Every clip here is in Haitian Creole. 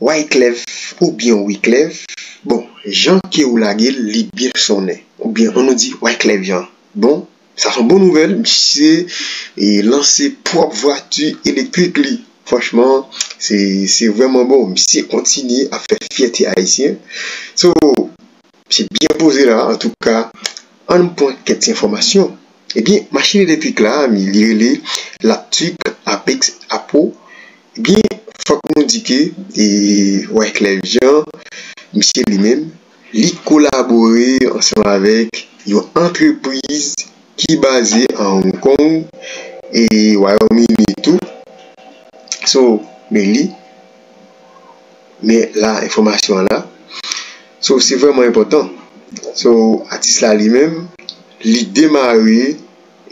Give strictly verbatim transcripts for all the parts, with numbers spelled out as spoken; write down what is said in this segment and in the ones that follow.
Wyclef oubyen Wiclef, bon, jan ke ou lage l, li byen sonnen. Oubyen, ann nou di Wyclef Jean. Bon, sa se yon bon nouvèl, misye e, lanse pwòp vwati elektrik li. Franchman, se se vrèman bon. Misye kontinye ap fè fyète ayisyen. So, misye byen poze la, antouka, ann pran kèk ti enfòmasyon. Ebyen, machin elektrik la, li rele Laptec Apex Apo. Ebyen, fòk nou di ke e, Wyclef Jean, misye li menm, li kolabore ansanm avèk yon antrepriz ki baze an Hong Kong e Wayòm Ini tou. So, men li, men la enfòmasyon an la. So, se vrèman enpòtan. So, atis la li menm, li demare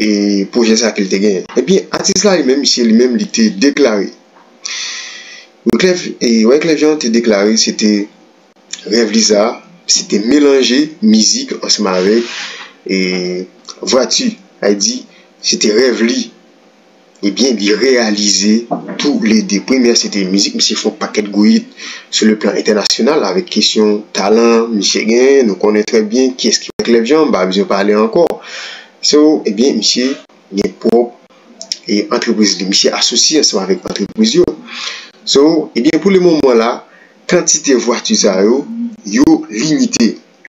e pwojè sa ke l te genyen. Ebyen, atis la li menm, misye li menm, li te deklare. Wyclef, e, Wyclef Jean te deklare se te rèv li sa, se te melanje mizik ansanm avèk e, vwati. Sa vle di, se te rèv li. Ebyen, li reyalize tou le de. Premyè, se te mizik, misye fè yon pakèt gwo hit sou le plan entènasyonal avèk kesyon talan misye genyen. Nou konnen trè byen kiyès ki Wyclef Jean, m pa bezwen pale ankò. So, ebyen, misye gen pwòp e, antrepriz li, misye asosye ansanm avèk antrepriz yo. So, ebyen, pou le moman la, kantite vwati sa yo, yo limite.